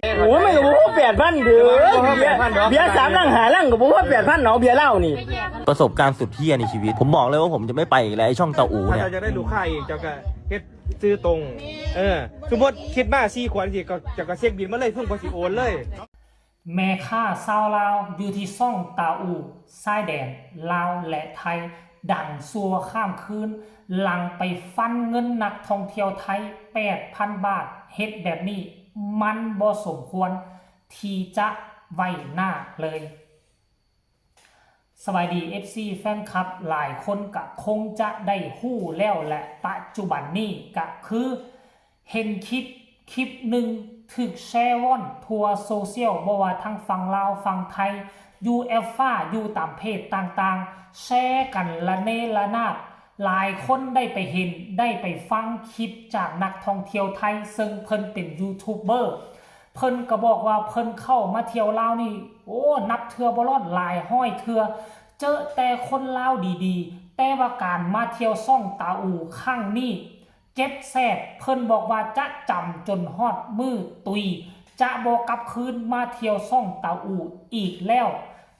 ໂອ້ຍ ມັນກໍບໍ່ພໍແປດພັນເດີ ເບຍ ເບຍສາມລັງຫ້າລັງກໍບໍ່ພໍແປດພັນເນາະ ເບຍລາວນີ້. ປະສົບການສຸດເຫ້ຍໃນຊີວິດ ຜົມບອກເລີຍວ່າຜົມຈະໄມ່ໄປອີກແລ້ວ ໄອ້ຊ່ອງຕາອູເນ່ຍ. ຖ້າເຈົ້າຢາກໄດ້ລູກຄ້າອີກ ເຈົ້າກໍເຮັດຊື່ຕົງ ເອີ ສົມມຸດຄິດມາສີ່ຂວດ ເຈົ້າກໍເຊັກບິນມາເລີຍ ເພິ່ນກໍຊິໂອນເລີຍ. ແມ່ຄ້າຊາວລາວຢູ່ທີ່ຊ່ອງຕາອູ ຊາຍແດນລາວ ແລະ ໄທ ດັງຊົ່ວຂ້າມຄືນ ຫຼັງໄປຟັນເງິນນັກທ່ອງທ່ຽວໄທ ແປດພັນບາດ. ເຮັດແບບນີ້ມັນບໍ່ສົມຄວນທີ່ຈະໄວ້ໜ້າເລີຍ. ສະບາຍດີ ເອັຟຊີ ແຟນຄລັບ ຫຼາຍຄົນກະຄົງຈະໄດ້ຮູ້ແລ້ວແຫຼະ ປະຈຸບັນນີ້ກະຄື ເຫັນຄລິບ ຄລິບໜຶ່ງຖືກແຊວ່ອນທົ່ວໂຊຊຽວ ບໍ່ວ່າທັງຝັ່ງລາວ ຝັ່ງໄທ ຢູ່ແອັບຟ້າ ຢູ່ຕາມເພຈຕ່າງໆ ແຊກັນລະເນລະນາດ. ຫຼາຍຄົນໄດ້ໄປເຫັນ ໄດ້ໄປຟັງຄລິບຈາກນັກທ່ອງທ່ຽວໄທ ເຊິ່ງເພິ່ນເປັນຢູທູບເບີ ເພິ່ນກໍບອກວ່າເພິ່ນເຂົ້າມາທ່ຽວລາວນີ້ ໂອ້ ນັບເທື່ອບໍ່ລອດ ຫຼາຍຮ້ອຍເທື່ອ ເຈີແຕ່ຄົນລາວດີໆ ແຕ່ວ່າການມາທ່ຽວຊ່ອງຕາອູຄັ້ງນີ້ ເຈັບແສບ ເພິ່ນບອກວ່າຈະຈຳຈົນຮອດມື້ຕຸຍ ຈະບໍ່ກັບຄືນມາທ່ຽວຊ່ອງຕາອູອີກແລ້ວ.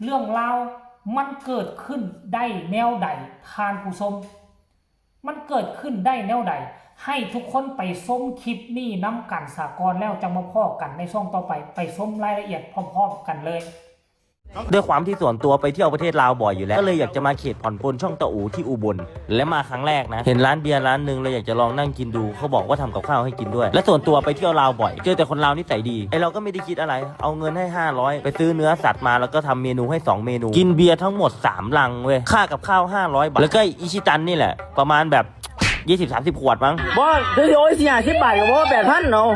ເລື່ອງລາວມັນເກີດຂຶ້ນໄດ້ແນວໃດ ທ່ານຜູ້ຊົມ? ມັນເກີດຂຶ້ນໄດ້ແນວໃດ? ໃຫ້ທຸກຄົນໄປຊົມຄລິບນີ້ນຳກັນສາກ່ອນ ແລ້ວຈັ່ງມາພໍ້ກັນໃນຊ່ອງຕໍ່ໄປ ໄປຊົມລາຍລະອຽດພ້ອມໆກັນເລີຍ. ດ້ວຍຄວາມທີ່ສ່ວນຕົວໄປທ່ຽວປະເທດລາວບໍ່ອຍຢູ່ແລ້ວ ກໍເລີຍຢາກຈະມາເຂດຜ່ອນປົນຊ່ອງຕາອູທີ່ອຸບົນ ແລະ ມາຄັ້ງແລກນະ ເຫັນຮ້ານເບຍຮ້ານໜຶ່ງ ເລີຍຢາກຈະລອງນັ່ງກິນດູ ເຂົາບອກວ່າທຳກັບຂ້າວໃຫ້ກິນດ້ວຍ ແລະ ສ່ວນຕົວໄປທ່ຽວລາວບໍ່ອຍ ເຈີແຕ່ຄົນລາວນິໄສດີ ໄອ້ເຮົາກໍໄມ່ໄດ້ຄິດອະໄລ ເອົາເງິນໃຫ້ຫ້າຮ້ອຍ ໄປຊື້ເນື້ອສັດມາ ແລ້ວກໍທຳເມນູໃຫ້ສອງເມນູ ກິນເບຍທັງໝົດສາມລັງເວີຍ ຄ່າກັບຂ້າວຫ້າຮ້ອຍບາດ ແລ້ວກໍອີຊິຕັນນີ້ແຫຼະ ປະມານແບບ ຊາວ ສາມສິບຂວດມັ້ງ. ບໍ່ ເຈົ້າຊິເອົາສີ່ຫ້າສິບບາດກໍບໍ່ ແປດພັນເນາະ.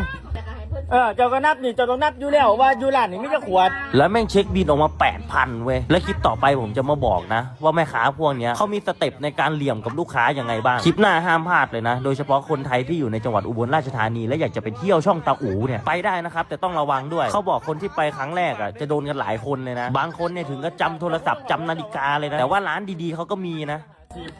ເອີ ເຈົ້າກໍນັບນີ້ ເຈົ້າຕ້ອງນັບຢູ່ແລ້ວວ່າຢູ່ຮ້ານນີ້ມີຈັກຂວດ. ແລ້ວແມ່ງເຊັກບິນອອກມາແປດພັນເວີຍ. ແລ້ວຄລິບຕໍ່ໄປຜົມຈະມາບອກນະ ວ່າແມ່ຄ້າພວກເນີ້ຍ ເຂົາມີສະເຕັບໃນການຫຼຽມກັບລູກຄ້າຍັງໄງບ້າງ. ຄລິບໜ້າຫ້າມພາດເລີຍນະ ໂດຍສະເພາະຄົນໄທທີ່ຢູ່ໃນຈັງຫວັດອຸບົນລາຊະທານີ ແລະ ຢາກຈະໄປທ່ຽວຊ່ອງຕາອູເນ່ຍ ໄປໄດ້ນະຄັບ ແຕ່ຕ້ອງລະວັງດ້ວຍ. ເຂົາບອກຄົນທີ່ໄປຄັ້ງແລກອະ ຈະໂດນກັນຫຼາຍຄົນເລີຍນະ. ບາງຄົນເນ່ຍເຖິງກັບຈຳໂທລະສັບ ຈຳນາລິກາເລີຍນະ. ແຕ່ວ່າຮ້ານດີໆ ເຂົາກໍມີນະ.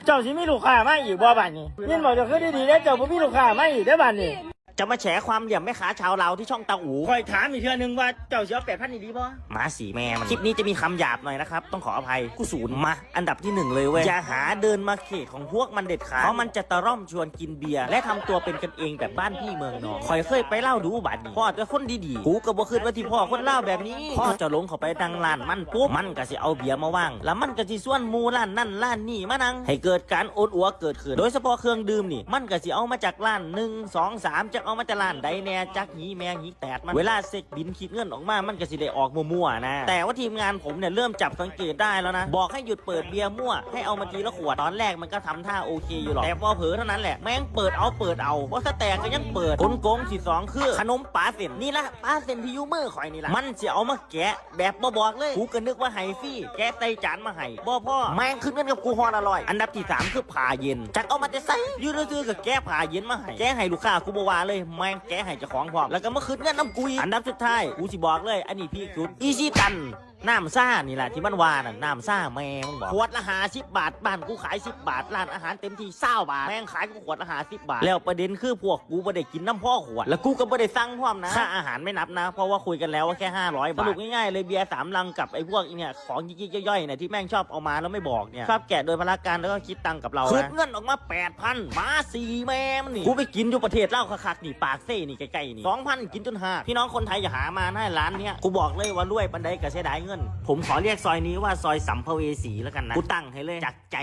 ເຈົ້າຊິມີລູກຄ້າມາອີກບໍ່ບາດນີ້? ຍິນບໍ່ ເຈົ້າຄືດີໆເດ້ ເຈົ້າບໍ່ມີລູກຄ້າມາອີກເດ້ບາດນີ້. ຈະມາແຊຄວາມຫຼຽມແມ່ຄ້າຊາວລາວທີ່ຊ່ອງຕາອູ. ຂ້ອຍຖາມອີກເທື່ອໜຶ່ງວ່າເຈົ້າຊິເອົາແປດພັນອີ່ຫຼີບໍ່? ມາສີແມ່ມັນ. ຄລິບນີ້ຈະມີຄຳຫຍາບໜ້ອຍນະຄັບ ຕ້ອງຂໍອະໄພ. ກູສູນມາ ອັນດັບທີໜຶ່ງເລີຍເວີຍ ຢ່າຫາເດີນມາເຂດຂອງພວກມັນເດັດຂາດ ເພາະມັນຈະຕະລ່ອມຊວນກິນເບຍ ແລະ ທຳຕົວເປັນກັນເອງແບບບ້ານພີ່ເມືອງນ້ອງ. ຂ້ອຍເຄີຍໄປລາວດູບາດນີ້ ພໍ້ແຕ່ຄົນດີໆ ກູກໍບໍ່ຄິດວ່າຊິພໍ້ຄົນລາວແບບນີ້. ພໍ້ເຈົ້າຫຼົງເຂົ້າໄປນັ່ງຮ້ານມັນປຸບ ມັນກໍຊິເອົາເບຍມາວາງ ແລ້ວມັນກໍຊິຊວນໝູ່ຮ້ານນັ້ນຮ້ານນີ້ມານັ່ງ ໃຫ້ເກີດການອົດອົວເກີດຂຶ້ນ. ໂດຍສະເພາະເຄື່ອງດື່ມນີ້ ມັນກໍຊິເອົາມາຈາກຮ້ານໜຶ່ງ ສອງ ສາມ ຈັກເອົາມາຈາກຮ້ານໃດແດ່ ຈັກຫີແມ່ຫີແຕດມັນ. ເວລາເຊັກບິນຄິດເງິນອອກມາ ມັນກໍຊິໄດ້ອອກມົ້ວໆນະ. ແຕ່ວ່າທີມງານຜົມເນ່ຍເລີ່ມຈັບສັງເກດໄດ້ແລ້ວນະ ບອກໃຫ້ຢຸດເປີດເບຍມົ້ວ ໃຫ້ເອົາມາທີລະຂວດ. ຕອນແລກມັນກໍທຳທ່າໂອເຄຢູ່ຫຼອກ ແຕ່ພໍເຜີເທົ່ານັ້ນແຫຼະ ແມ່ງເປີດເອົາເປີດເອົາ ບໍ່ສະແຕກກໍຍັງເປີດ. ກົນໂກງທີສອງຄືຂະໜົມປາເສັ້ນນີ້ລະ ປາເສັ້ນທີ່ຢູ່ມືຂ້ອຍນີ້ລະ ມັນຊິເອົາມາແກະ ແບບບໍ່ບອກເລີຍ ກູກໍນຶກວ່າໃຫ້ຟຣີ ແກະໃສ່ຈານມາໃຫ້ ບໍ່ພໍ ແມ່ງຄຶດເງິນກັບກູຮອດລະຮ້ອຍ. ອັນດັບທີສາມຄືຜ້າເຢັນ ຈັກເອົາມາແຕ່ໃສ ຢູ່ຊື່ໆກໍແກະຜ້າເຢັນມາໃຫ້ ແກະໃຫ້ລູກຄ້າກູບໍ່ວ່າເລີຍ ແມ່ງແກະໃຫ້ເຈົ້າຂອງພ້ອມ ແລ້ວກໍມາຄຶດເງິນນຳກູອີກ. ອັນດັບສຸດທ້າຍ ກູຊິບອກເລີຍ ອັນນີ້ພີກສຸດ ອີຊິຕັນ ນ້ຳຊານີ້ລະທີ່ມັນວ່ານັ້ນ ນ້ຳຊາແມ່ມຶງບອກ ຂວດລະຫ້າສິບບາດ ບ້ານກູຂາຍສິບບາດ ຮ້ານອາຫານເຕັມທີ່ຊາວບາດ ແມ່ງຂາຍ ຂວດລະຫ້າສິບບາດ ແລ້ວປະເດັນຄືພວກກູບໍ່ໄດ້ກິນນຳພໍຂວດ ແລ້ວກູກໍບໍ່ໄດ້ສັ່ງພ້ອມນະ ຄ່າອາຫານໄມ່ນັບນະ ເພາະວ່າຄຸຍກັນແລ້ວວ່າແຄ່ຫ້າຮ້ອຍບາດ. ສະຫຼຸບງ່າຍໆເລີຍ ເບຍສາມລັງກັບໄອ້ພວກອີ່ເນີ້ຍ ຂອງຈິກໆຍ່ອຍໆນະ ທີ່ແມ່ງຊອບເອົາມາແລ້ວໄມ່ບອກເນີ້ຍ ຊອບແກະໂດຍພະລາການ ແລ້ວກໍຄິດຕັງກັບເຮົານະ ຄຶດເງິນອອກມາແປດພັນ ໝາສີ່ແມ່ມັນນີ້. ກູໄປກິນຢູ່ປະເທດລາວຄັກໆນີ້ ປາກເຊນີ້ໃກ້ໆນີ້ ສອງພັນກິນຈົນຮາກ ພີ່ນ້ອງຄົນໄທຢ່າຫາມານະ ຮ້ານເນີ້ຍ ກູບອກເລີຍວ່າລວຍປານໃດກໍເສຍດາຍເງິນ. ຜົມຂໍຮຽກຊອຍນີ້ວ່າຊອຍສຳພະເວສີລະກັນນະ ກູຕັ້ງໃຫ້ເລີຍ ຈາກ ໃຈ.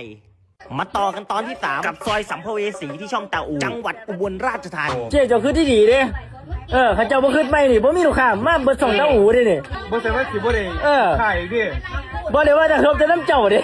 ມາຕໍ່ກັນຕອນທີສາມ ກັບຊອຍສຳພະເວສີທີ່ຊ່ອງຕາອູ ຈັງຫວັດອຸບົນລາຊະທານີ. ເຈ້ ເຈົ້າຄຶດດີໆເດ້. ເອີ ຄັນເຈົ້າບໍ່ຄຶດໃໝ່ນີ້ ບໍ່ມີລູກຄ້າມາເບິດຊ່ອງຕາອູເດ້ນີ້. ບໍ່ແມ່ນວ່າຊິບໍ່ໄດ້ ເອີ ຂາຍເດ້. ບໍ່ໄດ້ວ່າຈະທົບແຕ່ນຳເຈົ້າເດ້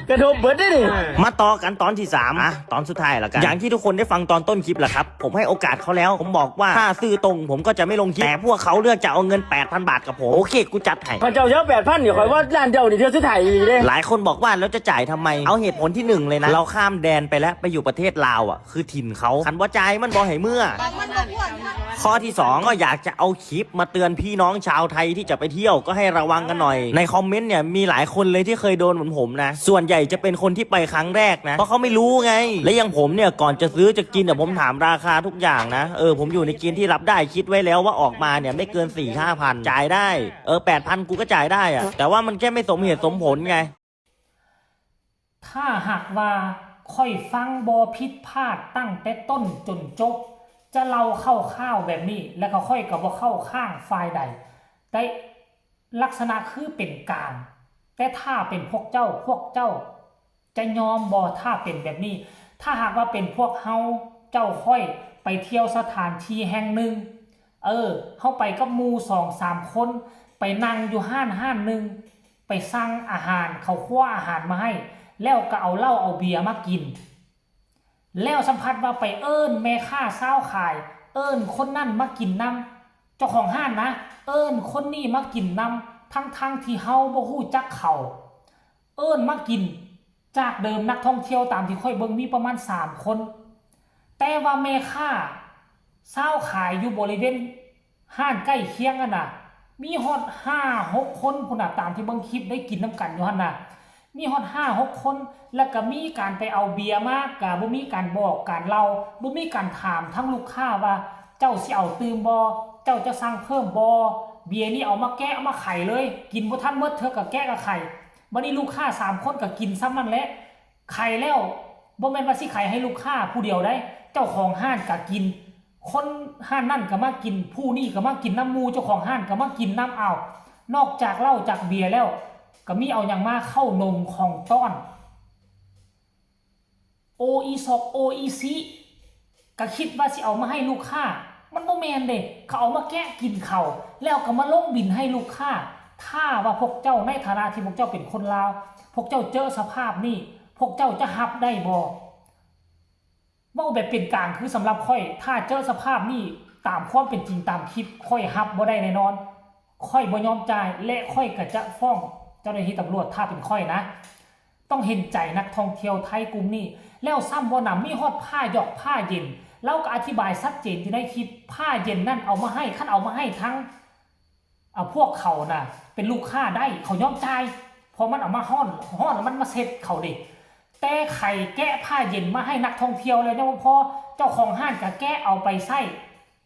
ກະທົບເບິດເດ້ນີ້. ເອີ ມາຕໍ່ກັນຕອນທີສາມ ອ່ະ ຕອນສຸດທ້າຍລະກັນ ຢ່າງທີ່ທຸກຄົນໄດ້ຟັງຕອນຕົ້ນຄລິບລະຄັບ ຜົມໃຫ້ໂອກາດເຂົາແລ້ວ ຜົມບອກວ່າຖ້າຊື່ຕົງ ຜົມກໍຈະໄມ່ລົງຄລິບ ແຕ່ພວກເຂົາເລືອກຈະເອົາເງິນແປດພັນບາດກັບ ໂອເຄ ກູຈັດໃຫ້. ຄັນເຈົ້າຊິເອົາແປດພັນນີ້ ຂ້ອຍວ່າລ້ານດຽວນີ້ເທື່ອສຸດທ້າຍອີ່ຫຼີເດ້. ຫຼາຍຄົນບອກວ່າ ແລ້ວຈະຈ່າຍທຳໄມ? ເອົາເຫດຜົນທີໜຶ່ງເລີຍນະ ເຮົາຂ້າມແດນໄປແລ້ວ ໄປຢູ່ປະເທດລາວອະ ຄືຖິ່ນເຂົາ ຄັນບໍ່ຈ່າຍມັນບໍ່ໃຫ້ເມືອ. ມັນບໍ່ຄວນນະ. ຂ ຂໍ້ທີສອງ ກໍຢາກຈະເອົາຄລິບມາເຕືອນພີ່ນ້ອງຊາວໄທທີ່ຈະໄປທ່ຽວ ກໍໃຫ້ລະວັງກັນໜ່ອຍ. ໃນຄອມເມັນເນ່ຍ ມີຫຼາຍຄົນເລີຍທີ່ເຄີຍໂດນເໝືອນຜົມນະ, ສ່ວນໃຫຍ່ຈະເປັນຄົນທີ່ໄປຄັ້ງແລກນະ ເພາະເຂົາໄມ່ຮູ້ໄງ. ແລະຢ່າງຜົມເນ່ຍ ກ່ອນຈະຊື້ຈະກິນເນ່ຍ ຜົມຖາມລາຄາທຸກຢ່າງນະ. ເອີ ຜົມຢູ່ໃນເກນທີ່ຮັບໄດ້, ຄິດໄວ້ແລ້ວວ່າອອກມາເນ່ຍ ໄມ່ເກີນສີ່ຫ້າພັນ ຈ່າຍໄດ້. ເອີ ແປດພັນ ກູກໍຈ່າຍໄດ້ອະ, ແຕ່ວ່າມັນແຄ່ໄມ່ສົມເຫດສົມຜົນໄງ. ຖ້າຫາກວ່າຂ້ອຍຟັງບໍ່ຜິດພາດຕັ້ງແຕ່ຕົ້ນຈົນຈົບ, ຈະເລົ່າຄ່າວໆແບບນີ້ ແລ້ວກໍຂ້ອຍກໍບໍ່ເຂົ້າຂ້າງຝ່າຍໃດ, ແຕ່ລັກສະນະຄືເປັນກາງ. ແຕ່ຖ້າເປັນພວກເຈົ້າ, ພວກເຈົ້າຈະຍອມບໍ່ ຖ້າເປັນແບບນີ້? ຖ້າຫາກວ່າເປັນພວກເຮົາ, ເຈົ້າຂ້ອຍໄປທ່ຽວສະຖານທີ່ແຫ່ງໜຶ່ງ, ເອີ, ເຮົາໄປກັບໝູ່ສອງສາມຄົນ, ໄປນັ່ງຢູ່ຮ້ານຮ້ານໜຶ່ງ, ໄປສັ່ງອາຫານ ເຂົ້າຄົວອາຫານມາໃຫ້ ແລ້ວກໍເອົາເຫຼົ້າເອົາເບຍມາກິນ. ແລ້ວສຳພັດວ່າໄປເອີ້ນແມ່ຄ້າຊາວຂາຍ, ເອີ້ນຄົນນັ້ນມາກິນນຳ, ເຈົ້າຂອງຮ້ານນະ, ເອີ້ນຄົນນີ້ມາກິນນຳ, ທັງໆທີ່ເຮົາບໍ່ຮູ້ຈັກເຂົາ. ເອີ້ນມາກິນ, ຈາກເດີມນັກທ່ອງທ່ຽວຕາມທີ່ຂ້ອຍເບິ່ງມີປະມານສາມຄົນ, ແຕ່ວ່າແມ່ຄ້າຊາວຂາຍຢູ່ບໍລິເວນ ຮ້ານໃກ້ຄຽງຫັ້ນນະ ມີຮອດຫ້າຫົກຄົນພຸ້ນນະ, ຕາມທີ່ເບິ່ງຄລິບໄດ້ກິນນຳກັນຢູ່ຫັ້ນນະ ມີຮອດຫ້າຫົກຄົນ. ແລ້ວກະມີການໄປເອົາເບຍມາ, ກະບໍ່ມີການບອກການເລົ່າ, ບໍ່ມີການຖາມທາງລູກຄ້າວ່າ ເຈົ້າຊິເອົາຕື່ມບໍ່, ເຈົ້າຈະສັ່ງເພີ່ມບໍ່, ເບຍນີ້ເອົາມາແກະເອົາມາໄຂເລີຍ, ກິນບໍ່ທັນໝົດເທື່ອກະແກະກະໄຂ. ບັດນີ້ລູກຄ້າສາມຄົນກະກິນສ່ຳນັ້ນແຫຼະ, ໄຂແລ້ວ ບໍ່ແມ່ນວ່າຊິຂາຍໃຫ້ລູກຄ້າຜູ້ດຽວໃດ, ເຈົ້າຂອງຮ້ານກະກິນ, ຄົນຮ້ານນັ້ນກະມາກິນ, ຜູ້ນີ້ກະມາກິນນຳໝູ່, ເຈົ້າຂອງຮ້ານກະມາກິນນຳ. ອ້າວ, ນອກຈາກເຫຼົ້າຈາກເບຍແລ້ວ, ກະມີເອົາຫຍັງມາ, ເຂົ້າໜົມ, ຂອງຕ້ອນ, ໂອອີຊອກໂອອີຊິ, ກະຄິດວ່າຊິເອົາມາໃຫ້ລູກຄ້າ. ມັນບໍ່ແມ່ນເດ້, ເຂົາເອົາມາແກະກິນເຂົ້າ ແລ້ວກໍມາລົງບິນໃຫ້ລູກຄ້າ. ຖ້າວ່າພວກເຈົ້າໃນຖານະທີ່ພວກເຈົ້າເປັນຄົນລາວ, ພວກເຈົ້າເຈີສະພາບນີ້, ພວກເຈົ້າຈະຮັບໄດ້ບໍ່? ເວົ້າແບບເປັນກາງ ຄືສຳລັບຂ້ອຍ, ຖ້າເຈີສະພາບນີ້ຕາມຄວາມເປັນຈິງຕາມຄລິບ, ຂ້ອຍຮັບບໍ່ໄດ້ແນ່ນອນ. ຂ້ອຍບໍ່ຍອມຈ່າຍ ແລະ ຂ້ອຍກໍຈະຟ້ອງເຈົ້າໜ້າທີ່ຕຳຫຼວດ ຖ້າເປັນຂ້ອຍນະ. ຕ້ອງເຫັນໃຈນັກທ່ອງທ່ຽວໄທກຸ່ມນີ້. ແລ້ວຊ້ຳບໍ່ໜຳ ມີຮອດຜ້າຢອກຜ້າເຢັນ, ລາວກໍອະທິບາຍຊັດເຈນຢູ່ໃນຄລິບ, ຜ້າເຢັນນັ້ນເອົາມາໃຫ້, ຄັນເອົາມາໃຫ້ທາງ ອາ ພວກເຂົານະເປັນລູກຄ້າໄດ້, ເຂົາຍອມຈ່າຍ, ເພາະມັນເອົາມາຮ້ອນ, ຮ້ອນແລ້ວມັນມາເຊັດເຂົາເດ້. ແຕ່ໄຂແກະຜ້າເຢັນມາໃຫ້ນັກທ່ອງທ່ຽວແລ້ວຍັງບໍ່ພໍ, ເຈົ້າຂອງຮ້ານກໍແກະເອົາໄປໃຊ້,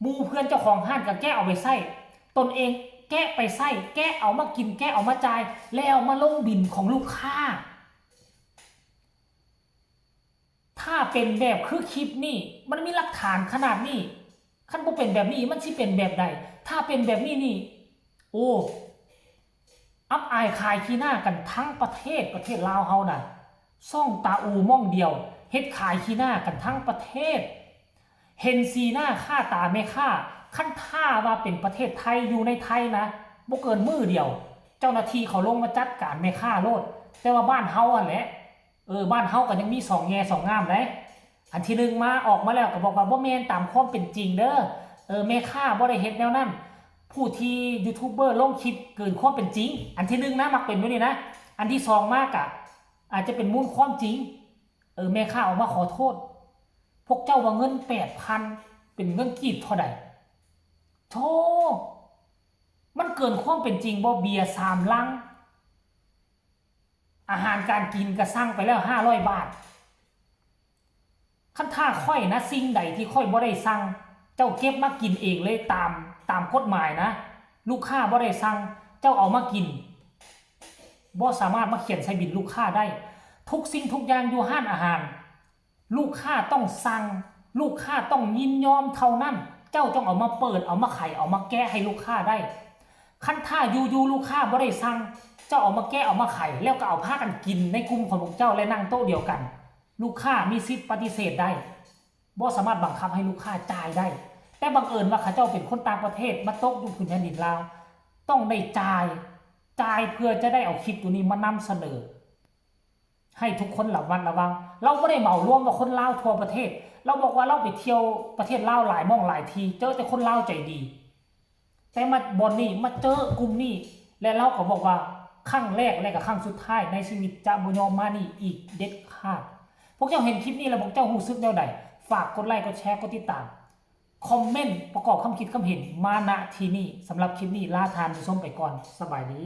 ໝູ່ເພື່ອນເຈົ້າຂອງຮ້ານກໍແກະເອົາໄປໃຊ້, ຕົນເອງແກະໄປໃຊ້, ແກະເອົາມາກິນ, ແກະເອົາມາຈ່າຍ, ແລ້ວມາລົງບິນຂອງລູກຄ້າ. ຖ້າເປັນແບບຄືຄລິບນີ້, ມັນມີຫຼັກຖານຂະໜາດນີ້, ຄັນບໍ່ເປັນແບບນີ້ ມັນຊິເປັນແບບໃດ? ຖ້າເປັນແບບນີ້ນີ້, ໂອ້, ອັບອາຍຂາຍຂີ້ໜ້າກັນທັງປະເທດ, ປະເທດລາວເຮົານະ, ຊ່ອງຕາອູ່ມ່ອງດຽວ ເຮັດຂາຍຂີ້ໜ້າກັນທັງປະເທດ. ເຫັນສີໜ້າຄ່າຕາແມ່ຄ້າ, ຄັນຖ້າວ່າເປັນປະເທດໄທ, ຢູ່ໃນໄທນະ, ບໍ່ເກີນມື້ດຽວ ເຈົ້າໜ້າທີ່ເຂົາລົງມາຈັດການແມ່ຄ້າໂລດ. ແຕ່ວ່າບ້ານເຮົາຫັ້ນແຫຼະ, ເອີ, ບ້ານເຮົາກໍຍັງມີສອງແງ່ສອງງາມໃດ໋. ອັນທີໜຶ່ງມາ, ອອກມາແລ້ວກໍບອກວ່າ ບໍ່ແມ່ນຕາມຄວາມເປັນຈິງເດີ, ເອີ, ແມ່ຄ້າບໍ່ໄດ້ເຮັດແນວນັ້ນ, ຜູ້ທີ່ຢູທູບເບີລົງຄລິບເກີນຄວາມເປັນຈິງ. ອັນທີໜຶ່ງນະ, ມັກເປັນແບບນີ້ນະ. ອັນທີສອງມາກະອາດຈະເປັນມູນຄວາມຈິງ. ເອີ, ແມ່ຄ້າອອກມາຂໍໂທດ. ພວກເຈົ້າວ່າເງິນແປດພັນເປັນເງິນກີບເທົ່າໃດ? ໂທ້! ມັນເກີນຄວາມເປັນຈິງບໍ່? ເບຍສາມລັງ, ອາຫານການກິນກໍສັ່ງໄປແລ້ວຫ້າຮ້ອຍບາດ. ຄັນຖ້າຂ້ອຍນະ, ສິ່ງໃດທີ່ຂ້ອຍບໍ່ໄດ້ສັ່ງ, ເຈົ້າເກັບມາກິນເອງເລີຍ, ຕາມ, ຕາມກົດໝາຍນະ. ລູກຄ້າບໍ່ໄດ້ສັ່ງ, ເຈົ້າເອົາມາກິນ. ບໍ່ສາມາດມາຂຽນໃສ່ບິນລູກຄ້າໄດ້. ທຸກສິ່ງທຸກຢ່າງຢູ່ຮ້ານອາຫານ, ລູກຄ້າຕ້ອງສັ່ງ, ລູກຄ້າຕ້ອງຍິນຍອມເທົ່ານັ້ນ, ເຈົ້າຕ້ອງເອົາມາເປີດ, ເອົາມາໄຂ, ເອົາມາແກະໃຫ້ລູກຄ້າໄດ້. ຄັນຖ້າຢູ່ໆລູກຄ້າບໍ່ໄດ້ສັ່ງ, ເຈົ້າເອົາມາແກະ, ເອົາມາໄຂ, ແລ້ວກໍເອົາພາກັນກິນໃນກຸ່ມຂອງພວກເຈົ້າ ແລະ ນັ່ງໂຕະດຽວກັນ, ລູກຄ້າມີສິດປະຕິເສດໄດ້. ບໍ່ສາມາດບັງຄັບໃຫ້ລູກຄ້າຈ່າຍໄດ້. ແຕ່ບັງເອີນວ່າເຂົາເຈົ້າເປັນຄົນຕ່າງປະເທດ ມາຕົກຢູ່ພື້ນແຜ່ນດິນລາວ, ຕ້ອງໄດ້ຈ່າຍ, ຈ່າຍເພື່ອຈະໄດ້ເອົາຄລິບໂຕນີ້ມານຳສະເໜີ ໃຫ້ທຸກຄົນລະມັດລະວັງ. ລາວບໍ່ໄດ້ເໝົາລວມວ່າຄົນລາວທົ່ວປະເທດ. ລາວບອກວ່າລາວໄປທ່ຽວປະເທດລາວຫຼາຍໝ່ອງຫຼາຍທີ່, ເຈີແຕ່ຄົນລາວໃຈດີ. ແຕ່ມາບ່ອນນີ້, ມາເຈີກຸ່ມນີ້, ແລະ ລາວກໍບອກວ່າ ຄັ້ງແລກ ແລະ ກໍຄັ້ງສຸດທ້າຍໃນຊີວິດ, ຈະບໍ່ຍອມມານີ້ອີກເດັດຂາດ. ພວກເຈົ້າເຫັນຄລິບນີ້ແລ້ວ ພວກເຈົ້າຮູ້ສຶກແນວໃດ? ຝາກກົດໄລ, ກົດແຊ, ກົດຕິດຕາມ. ຄອມເມັນປະກອບຄຳຄິດຄຳເຫັນມານະທີ່ນີ້. ສຳລັບຄລິບນີ້ລາທ່ານຜູ້ຊົມໄປກ່ອນ. ສະບາຍດີ.